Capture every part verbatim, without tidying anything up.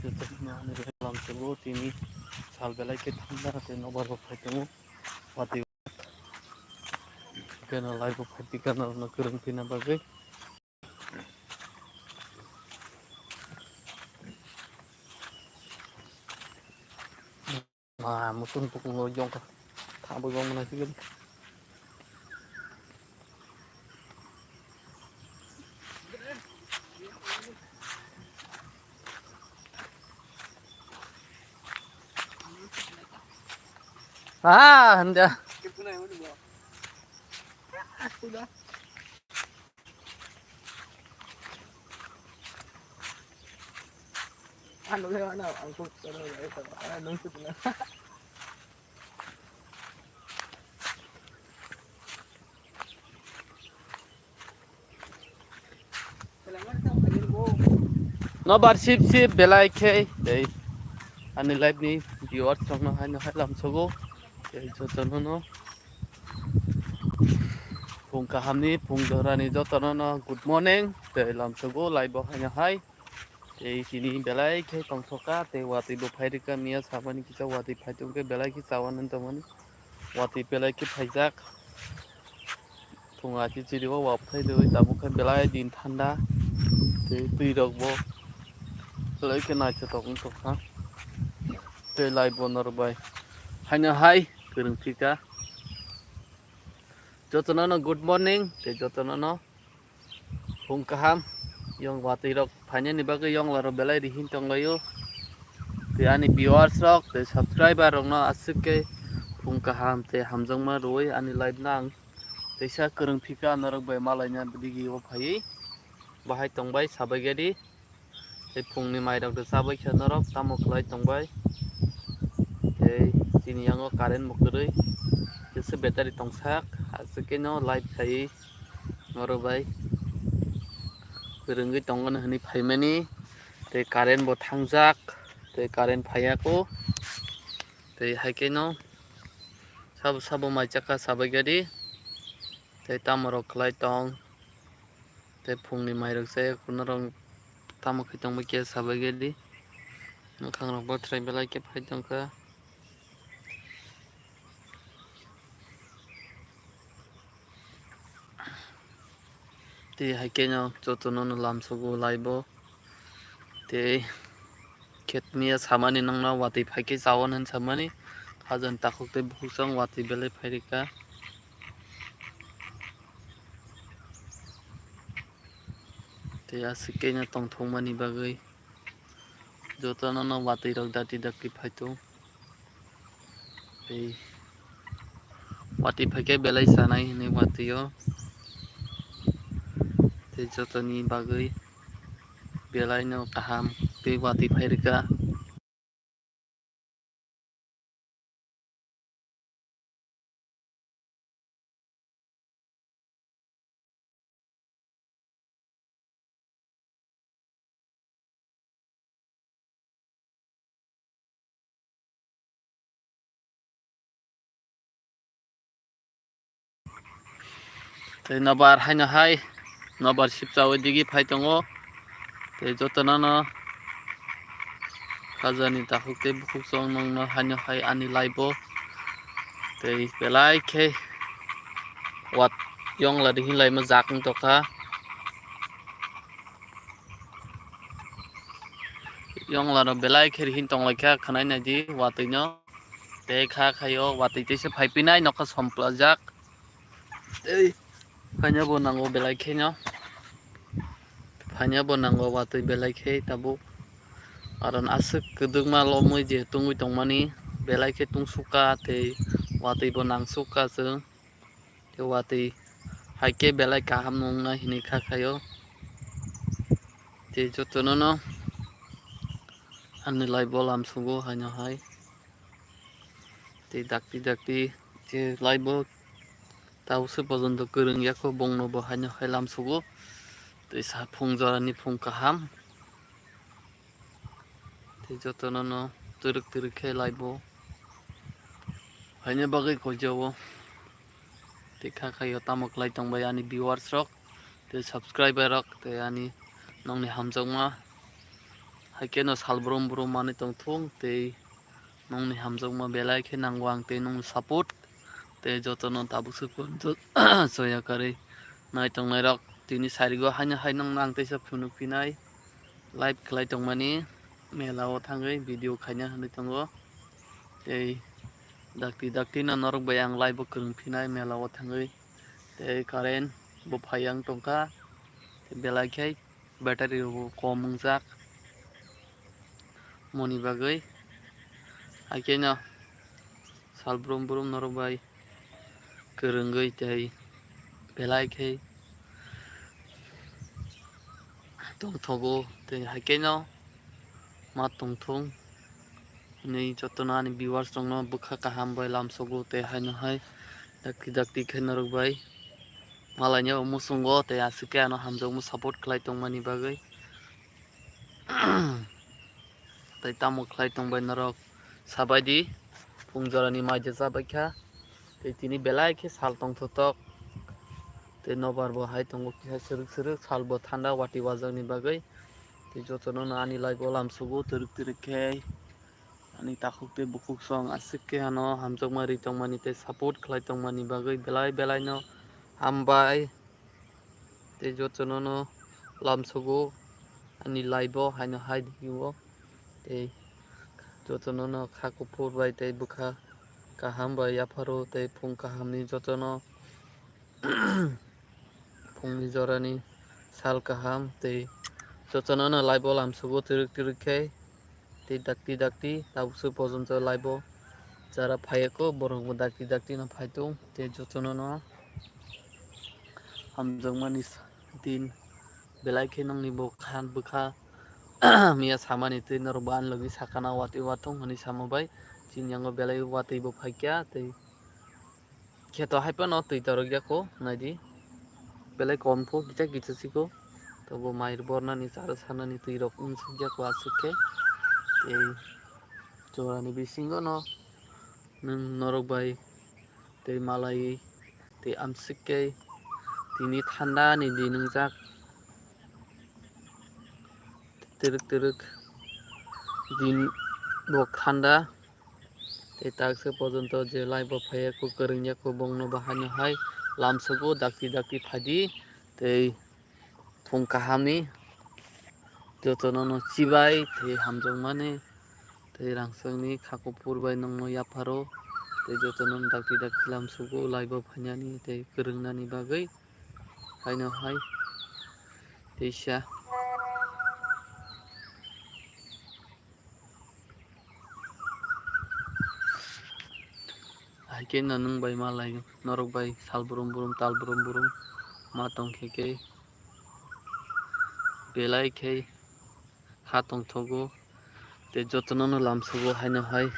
Jotono ani belai lamsogo, tini sal belai khe thanda tei nobar bo phai tongo. Watwi gana live bo phai di gana rokno kwrwng phina bagwi. Ma muchung tukungo yongkha. Thabwi bong mwnai sigiri. Ah, handa. Ano le ano ang ko ano le ano nung tu na. Nobar sip sip belai khe tei ani live ni viewers rokno haino hai lamsogo tei jotono no phung kaham ni phung jora ni jotono no good morning tei lamsogo live bo haino hai. Tei tini belai khe tongthokha, tei watwi bo phai rwkha, miya samani kisa watwi phai tongkhe belai khe chawanani tongmani. Watwi belai khe phaijak. Phung achi chiriwo wapthai rwi tabuk khe belai din thanda. Tei twi rok bo belai khe naithotok wng tongkha. Tei live bo norok bai haino hai kwrwng phika. Jotono no good morning, tei jotono no phung kaham, yong watwi rok phainani bagwi yongla rok belai rihin tonglaio. Tei ani viewers rok tei subscriber rokno aswk khe phung kaham tei hamjakma rwui ani live no ang teisa kwrwng phika norok bai malaina digi o phaiwi bahai tongbai sabai gadi. Tei phungni mairok rw chabai khe norok tamo khlai tongbai. Tei chini yango current bo kwrwi. Kisa battery tongsak aswk khe no live khaiwi oro bai kwrwngwi tongo hwnwi phaimani. Tei current bo thangjak, tei current phaiya kho. Tei hai khe no sabo sabo mai chakha sabai gadi. Tei tamo rok khlai tong. Tei phungni mairok chaya kho norok tamo khe tongbai khe sabai gadi. Mwkhang rok bo thrai belai khe phai tongkha. Tei hai khe no jotono no lamsogo live bo. Tei khetmiya samani nangna watwi phai khe chawan hwn samani. Khajani takhuk tei bukhuk chwng watwi belai phai rwkha. Tei aswk khe no tongthokmani bagwi jotono no watwi rok dakti dakti phai tong. Tei watwi phai khe belai chanai hwnwi watwi o. Tei jotoni bagwi belai no kaham tei watwi phai rwkha. Tei nobar haino hai nobar sipchawi digi phai tongo. Tei jotono no khajani takhuk tei bukhuk chwng nongno haino hai ani live o. Tei belai khe wat yongla rihin laima jak wng tongkha. Yongla rok belai khe rihin tonglaikha khwnai naidi watwi no. Tei kha khaio watwi teisa phaipinai nokha somplajak. Tei phaina bo nango belai khe no. Phaina bo nango watwi belai khe tabuk. Aron aswk kwdwkma lomwi je tungwi tongmani belai khe tungsukha tei watwi bo nangsukha chwng. Tei watwi hai khe belai kaham nung nai hinwi kha khaio. Tei jotono no ani live o lamsugo haino hai. Tei dakti dakti tei live o tabuk se pojonto kwrwng yakho bongno bo haino hai lamsugo. Tei sa phung jorani phung kaham. Tei jotono no twrwk twrwk khe live o phaina bagwi koijago. Tei kha khaio tamo khlai tongbai ani viewers rok tei subscriber rok tei ani nongni hamjakma Haikhe no sal brum brum manwi tongthung tei nongni hamjakma belai khe nango ang tei nongni support tei jotono tabuk se joya karwi nai tongnairok tini sarigo haino hai nongno ang teisa phunuk phinai live khlai tongmani mela o thangwi video khaina hinwi tongo tei dakti dakti no norok bai ang live o kwrwng phinai mela o thangwi tei current bo phai ang tongkha belai khe battery rok bo kom wngjak moni bagwi. Haikhe no sal brum brum norok bai kwrwngwi tei belai khe tongthogo tei haikhe no ma tongthung hinwi jotono ani viewers rokno bwkha kaham bai lamsogo tei haino hai dakti dakti khe norok bai malainio muchungo tei aswk khe ano hamjakma support khlai tongmani bagwi. Tei tamo khlai tongbai norok sabaidi phung jorani mai je chabaikha tei tini belai khe sal tongthotok tei nobar bo hai tongo kisa swrwk swrwk sal bo thanda watwi wajakni bagwi tei jotono no ani live o lamsogo twrwk twrwk khe ani takhuk tei bukhuk song aswk khe ano hamjakma ri tongmani tei support khlai tongmani bagwi belai belai no hambai. Tei jotono no lamsogo ani live o haino hai di o tei jotono no kha kuphur bai tei bwkha kaham bai yapharo tei phung kaham ni jotono phungni jorani sal kaham tei jotono no live o lamsogo twrwk twrwk khe tei dakti dakti tabukse pojonto live o jara phaiya kho borok bo dakti dakti no phaitung tei jotono no hamjakmani din belai khe nongni bo khan bwkha miya samani twi norok bo ani logi sakana watwi wathung hwnwi sama bai chini yango belai watwi bo phaikya tei kheto hai phano twi torok ya kho naidi belai kom kho kisa kisa si kho tobo mai bornani chara sanani twi rok wng suk ya kho aswk khe tei jorani bisingo no nwng norok bai tei malai tei amswk khe tini thanda ni din wngjak twrwk twrwk din bo thanda tei taksa pojonto je live bo phaiya kho kwrwngya kho bongno bo haino hai lamsogo dakti dakti phaidi tei phung kahamni jotono no chibai tei hamjakmani tei rangchakni kha kuphur bai nongno yapharo tei jotono dakti dakti lamsogo live bo phainani tei kwrwngnani bagwi haino hai teisa. Haikhe no nwng bai malai norok bai sal brum brum tal brum brum ma tongkhe khe belai khe ha tongthogo tei jotono no lamsogo haino hai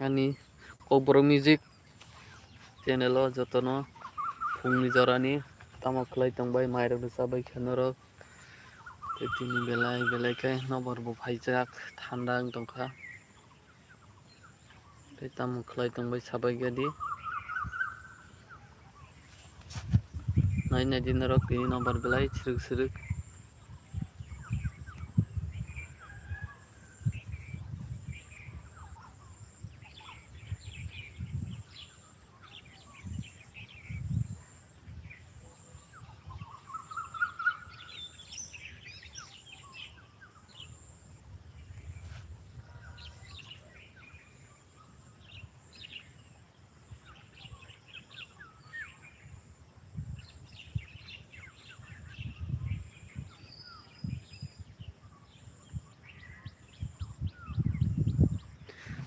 ani Kokborok Music channel o jotono phungni jorani tamo khlai tongbai mairok rwchapbai khe norok tei tini belai belai khe nobar bo phaijak thanda wng tongkha. Tei tamo khlai tongbai sabaikha di. Nai nai di norok tini nobar belai sirwk sirwk.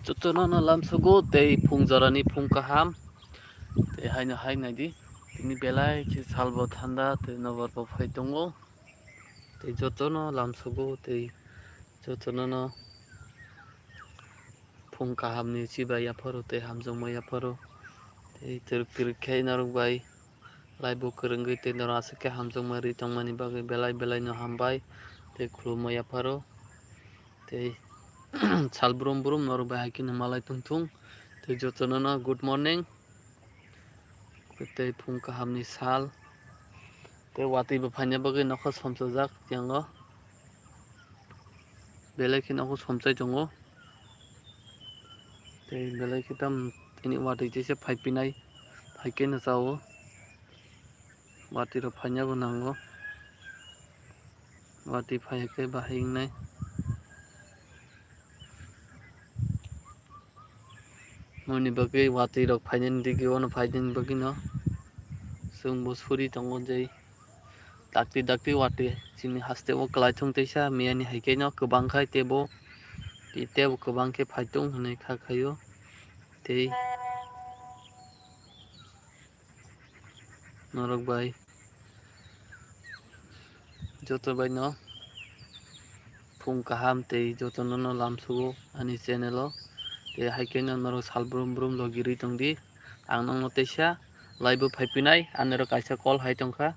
Jotono no lamsogo tei phung jorani phung kaham tei haino hai naidi tini belai khe salbo thanda tei nobar bo phai tongo tei jotono lamsogo tei jotono no phung kahamni chibai yapharo tei hamjakma yapharo tei twrwk twrwk khe norok bai live bo kwrwngwi tei norok aswk khe hamjakma ri tongmani bagwi belai belai no hambai tei khulumma yapharo tei sal brum brum norok bai hai kheno malai tongthung tei jotono no good morning tei phung kahamni sal tei watwi bo phaina bagwi nokha somsajak yango. Belai khe nogo somchai tongo. Tei belai khe tam ini watwi teisa phai pinai, phai khe no chao. Watwi rok phaina bo nango. Watwi phai khe bahai wngnai. Moni bagwi watwi rok phainani digi ono phainani bagwi no chwng bo suri tongo jai. Dakti dakti watwi chini haste o kwlai thung teisa miyani hai khe no kwbang khai tebo, tebo kwbang khe phai tung hwnwi kha khaio. Tei norok bai joto bai no phung kaham tei joto no no lamsugo ani channel o. Tei hai khe no norok sal brum brum logi rwi tong di. Ang nokno teisa live o phai pinai, ani rok kaisa call hai tong kha.